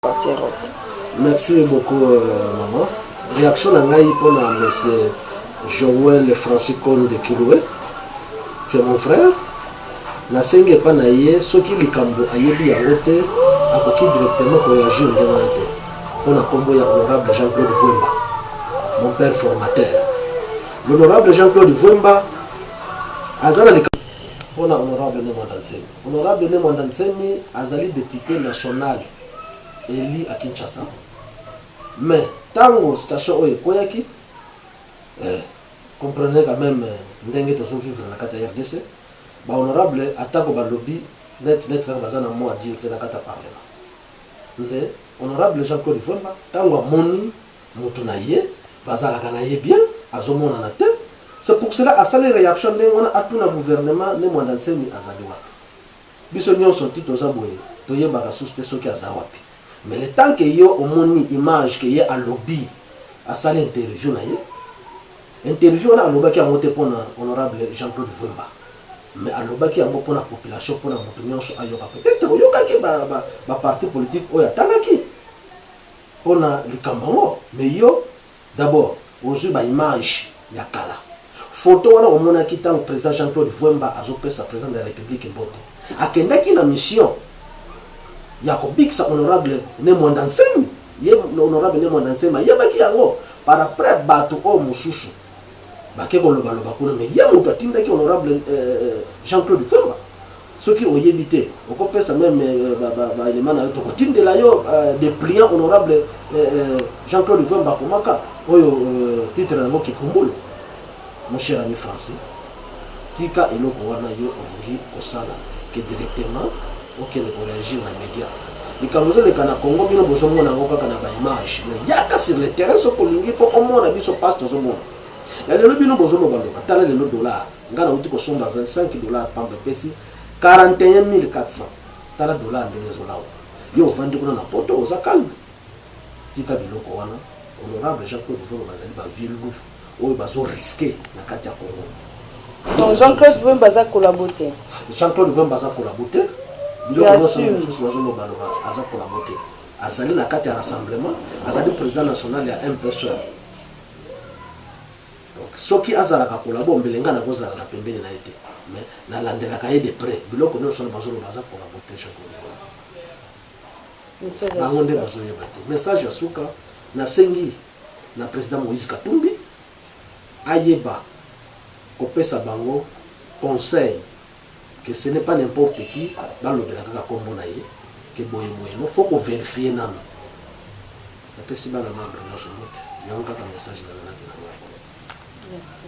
Partir Europe. Merci beaucoup maman. Reaction na ngai pona monsieur Joël Francis Konde Kiloue, c'est mon frère. Nasengi epa na ye soki likambo ayebi yango te akoki directement ko reagir ndenge wana te pona kombo ya honorable Jean-Claude Vuemba, mon père formateur. L'honorable Jean-Claude Vuemba aza na likambo pona honorable Ne Mwanda Nsemi. Honorable Ne Mwanda Nsemi azali depute national elu à Kinshasa. Mais tango station oyo ekweyaki, eh, comprenez quand même ndenge tozo vivre na kati ya RDC, ba honorable atako balobi net net kaka baza na mot à dire te na kati ya parlement. Nde honorable Jean-Claude Vuemba tango amoni mutu na ye bazalaka na ye bien azomonana te, c'est pour cela asali reaction ndenge wana atuna gouvernement Ne Mwanda Nsemi azali wapi. Biso nionso ti toza boye toyebaka susu te soki aza wapi mais le temps que yo omoni image que ye alobi asali interview na ye interview wana alobaki yango te pona honorable Jean Claude Vuemba mais alobaki yango pona population pona mutu nionso ayoka peut etre oyokaki ba, ba, ba parti politique oyo atangaki pona likambo yango mais yo D'abord ozui ba images ya kala. Photo wana omonaki tango president Jean Claude Vuemba azo pesa president de la Republique mbote. Akendaki na mission ya kobikisa honorable Ne Muanda Nsemi. Ye honorable Ne Muanda Nsemi ayebaki yango. Par après batu oyo mosusu bake koloba loba kuna mais ye mutu atindaki honorable Jean Claude Vuemba. Soki oyebi te, oko pesa meme ba elements na yo, toko tindela yo depliant honorable Jean Claude Vuemba akomaka, oyo titre na yango Kikumbulu. Mon cher ami Francis, tika eloko wana yo olingi kosala que directement okende ko reagir na media. Likambo ezo leka na Congo bino bozo mona yango kaka na ba images, mais yaka sur le terrain soki olingi po omona biso pasi tozo mona. Ya lelo bino bozo loba loba, tala lelo dollar. Nga nawuti kosomba 25 dollars pamba epesi 41400 tala dollar ndenge ezolawa yo ovandi kuna na poto oza calme tika biloko wana honorable Jean Claude Vuemba bazali ba vieux loup oyo bazo risque na kati ya Congo. Donc Jean Claude Vuemba aza collabo te. Jean Claude Vuemba aza collabo te. Biloko nyonso mosusu bazoloba loba aza collabo te. Azali na kati ya rassemblement, azali président national ya MPSR. Donc soki azalaka collabo mbele nga nakozala na pembeni na ye te mais nalandelaka ye de près biloko nionso wana bazoloba aza collabo te Jean Claude Vuemba bango nde bazoyeba te. Message ya suka nasengi na president Moïse Katumbi ayeba kopesa bango conseil que ce n'est pas n'importe qui balobela kaka kombo na ye que boye boye non faut ko verifier nanu. Napesi bana membre nionso mbote yango kaka message nazalaki nango ya koloba. Merci.